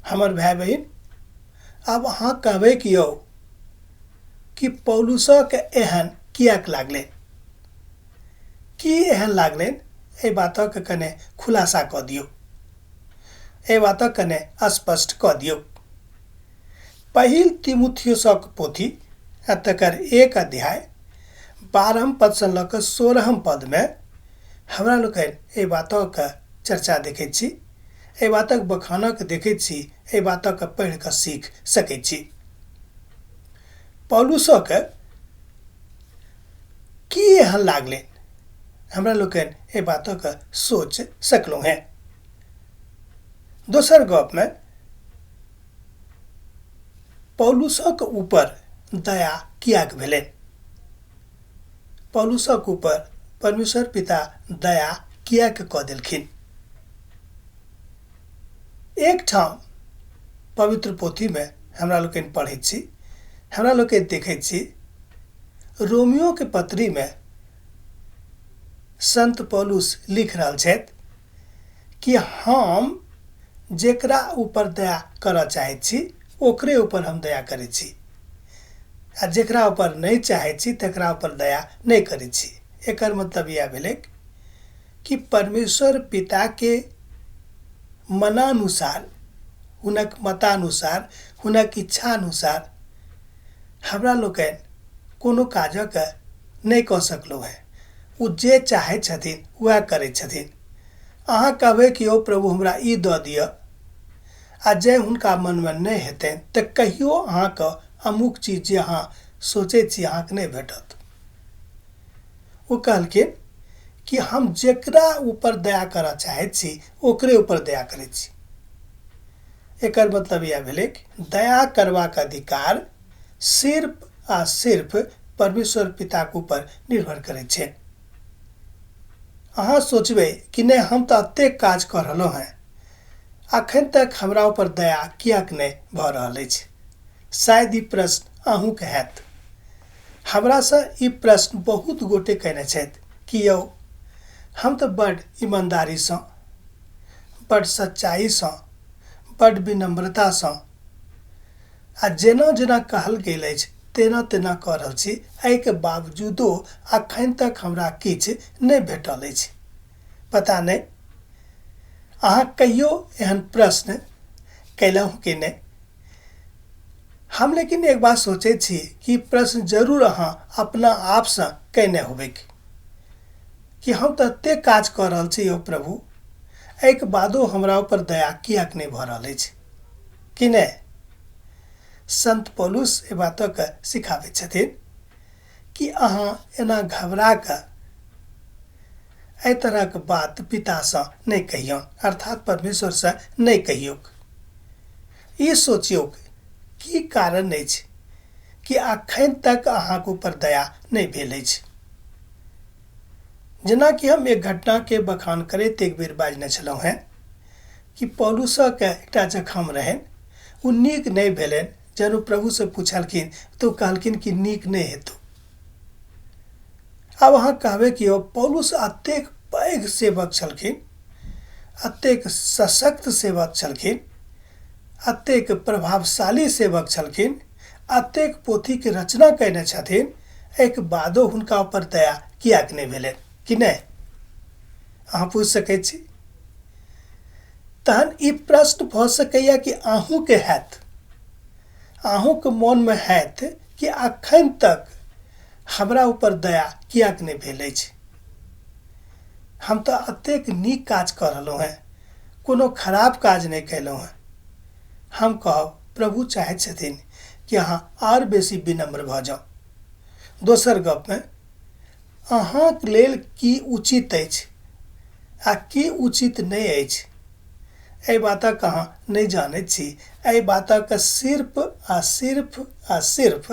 हमर भाय बहिन, आब अहाँ कहबै कि यौ कि पौलुसके एहन किएक लागलै, की एहन लागलै, एहि बातक कने खुलासा कऽ दियौ, एहि बातक कने स्पष्ट कऽ दियौ। पहिल तीमुथियुसक पोथी आ तकर 1 अध्याय 12 पदसँ लऽ कऽ 16 पदमे हमरा लोकनि एहि बातक चर्चा देखैत छी, एहि बातक बखानक देखैत छी, एहि बातक पढ़ि कऽ सीख सकैत छी। पौलुसक की एहन लागलै, हमरा लोकनि एहि बातक सोच सकलहुँ हेँ। दोसर गपमे पौलुसक ऊपर दया किएक भेलै, पौलुसक ऊपर परमेश्वर पिता दया किएक कऽ देलखिन। एकठाम पवित्र पोथीमे हमरा लोकनि पढ़ैत छी, हमरा लोकनि देखैत छी, रोमियोके पत्रीमे संत पौलुस लिख रहल छथि कि हम जेकरा ऊपर दया करऽ चाहैत छी ओकरे ऊपर हम दया करै छी, आ जेकरा ऊपर नहि चाहै छी तकरा ऊपर दया नहि करै छी। एकर मतलब इएह भेलै कि परमेश्वर पिताके मनानुसार, हुनक मतानुसार, हुनक इच्छानुसार हमरा लोकनि कोनो काजक नहि कऽ सकलहुँ हेँ। ओ जे चाहै छथिन वएह करै छथिन। अहाँ कहबै कि यौ प्रभु हमरा ई दऽ दिअ, आ जे हुनका मनमे नहि हेतनि तऽ कहियो अहाँके अमुक चीज जे अहाँ सोचै छी अहाँके नहि भेटत। ओ कहलखिन कि हम जेकरा ऊपर दया करऽ चाहै छी ओकरे ऊपर दया करै छी। एकर मतलब इएह भेलै कि दया करबाक अधिकार सिर्फ आ सिर्फ परमेश्वर पिताके ऊपर निर्भर करै छै। अहाँ सोचबै कि नहि हम तऽ एतेक काज कऽ रहलहुँ हेँ, अखन तक हमरा ऊपर दया किएक नहि भऽ रहल अछि। शायद ई प्रश्न अहूँके हैत। हमरासँ ई प्रश्न बहुत गोटे कयने छथि कि यौ हम तऽ बड्ड ईमानदारीसँ, बड्ड सच्चाइसँ, बड्ड विनम्रतासँ आ जेना जेना कहल गेल अछि तेना तेना कऽ रहल छी, एहिके बावजूदो अखन तक हमरा किछु नहि भेटल अछि। पता नहि अहाँ कहियो एहन प्रश्न कयलहुँ कि नहि। हम लेकिन एक बात सोचै छी कि प्रश्न जरूर अहाँ अपना आपसँ कयने होबै कि हम तऽ एतेक काज कऽ रहल छी यौ प्रभु, एहिके बादो हमरा ऊपर दया किएक नहि भऽ रहल अछि कि नहि। संत पौलुस एहि बातके सिखाबै छथिन कि अहाँ एना घबरा कऽ एहि तरहक बात पितासँ नहि कहियौन, अर्थात परमेश्वरसँ नहि कहियौक। ई सोचियौक की कारण अछि कि अखन तक अहाँके ऊपर दया नहि भेल अछि। जेनाकि हम एक घटनाके बखान करैत एक बेर बाजने छलहुँ हेँ कि पौलुसके एकटा जखम रहनि, ओ नीक नहि भेलनि। जहन ओ प्रभुसँ पुछलखिन तऽ ओ कहलखिन कि नीक नहि हेतौ। आब अहाँ कहबै कि ओ पौलुस एतेक पैघ सेवक छलखिन, एतेक सशक्त सेवक छलखिन, एतेक प्रभावशाली सेवक छलखिन, एतेक पोथीके रचना कयने छथिन, एहिके बादो हुनका ऊपर दया किएक नहि भेलनि कि नहि? अहाँ पूछि सकै छी। तहन ई प्रश्न भऽ सकैए कि अहूँके हैत, अहूँके मोनमे हैत कि अखन तक हमरा ऊपर दया किएक नहि भेल अछि, हम तऽ एतेक नीक काज कऽ रहलहुँ हेँ, कोनो खराब काज नहि कयलहुँ हेँ। हम कहब प्रभु चाहैत छथिन कि अहाँ आर बेसी विनम्र भऽ जाउ। दोसर गपमे अहाँक लेल की उचित अछि आ की उचित नहि अछि एहि बातक अहाँ नहि जानैत छी। एहि बातक सिर्फ आ सिर्फ आ सिर्फ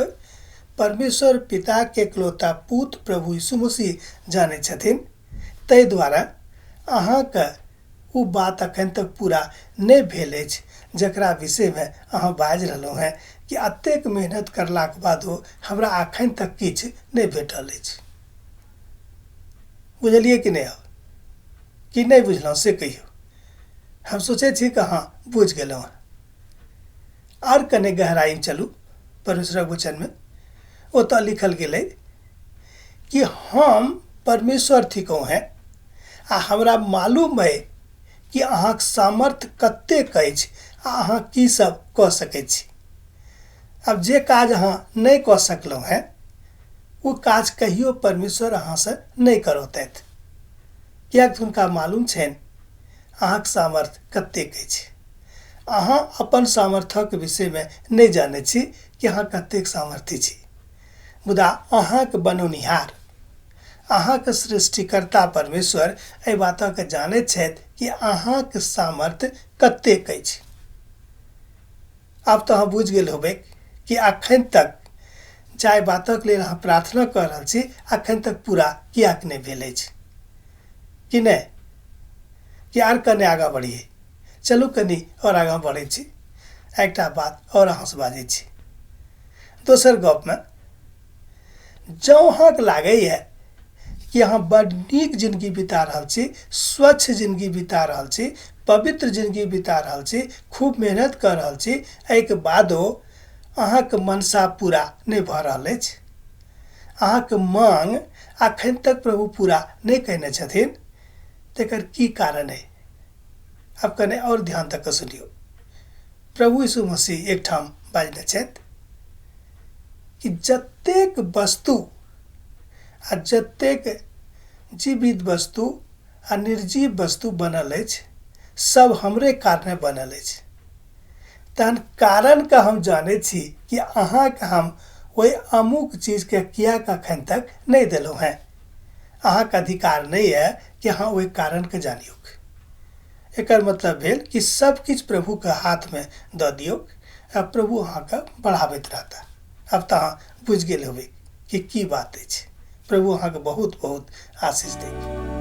परमेश्वर पिताके एकलौता पुत प्रभु यीशु मसीह जानैत छथिन। ताहि दुआरे अहाँके ओ बात अखन तक पूरा नहि भेल अछि जकरा विषयमे अहाँ बाजि रहलहुँ हेँ कि एतेक मेहनत करलाके बादो हमरा अखन तक किछु नहि भेटल अछि। बुझलियै कि नहि? आब कि नहि बुझलहुँ से कहियौ। हम सोचै छी कि अहाँ बुझि गेलहुँ हेँ। आर कने गहराइमे चलू परमेश्वरक वचनमे, ओतऽ लिखल गेलै कि हम परमेश्वर थिकहुँ हेँ आ हमरा मालूम अइ कि अहाँके सामर्थ्य कतेक अछि आ अहाँ की सब कऽ सकै छी। आब जे काज अहाँ नहि कऽ सकलहुँ हेँ ओ काज कहियो परमेश्वर अहाँसँ नहि करौतथि, किएक तऽ हुनका मालूम छनि अहाँके सामर्थ्य कतेक अछि। अहाँ अपन सामर्थ्यक विषयमे नहि जानै छी कि अहाँ कतेक सामर्थ्य छी, मुदा अहाँके बनौनिहार, अहाँके सृष्टिकर्ता परमेश्वर एहि बातके जानैत छथि कि अहाँके सामर्थ्य कतेक अछि। आब तऽ अहाँ बुझि गेल होबै कि अखन तक जाहि बातक लेल अहाँ प्रार्थना कऽ रहल छी अखन तक पूरा किएक नहि भेल अछि, कि नहि? कि आर कने आगाँ बढ़िए? चलू कनि आओर आगाँ बढ़ै छी, एकटा बात आओर अहाँसँ बाजै छी। दोसर गपमे जँ अहाँके लागैए कि अहाँ बड्ड नीक जिनगी बिता रहल छी, स्वच्छ जिनगी बिता रहल छी, पवित्र जिनगी बिता रहल छी, खूब मेहनत कऽ रहल छी, एहिके बादो अहाँके मनसा पूरा नहि भऽ रहल अछि, अहाँके मांग अखन तक प्रभु पूरा नहि कयने छथिन, तकर की कारण अइ? आब कने आओर ध्यान दऽ कऽ सुनियौ। प्रभु यीशु मसीह एकठाम बाजने छथि कि जतेक वस्तु आ जतेक जीवित वस्तु आ निर्जीव वस्तु बनल अछि सब हमरे कारणे बनल अछि। तहन कारणके हम जानै छी कि अहाँके हम ओहि अमुक चीजके किएक अखन तक नहि देलहुँ हेँ। अहाँके अधिकार नहि यऽ कि अहाँ ओहि कारणके जानियौक। एकर मतलब भेल कि सब किछु प्रभुके हाथमे दऽ दियौक आ प्रभु अहाँके बढ़ाबैत रहता। आब तऽ अहाँ बुझि गेल हेबै कि की बात अछि। प्रभु अहाँके बहुत बहुत आशीष देत।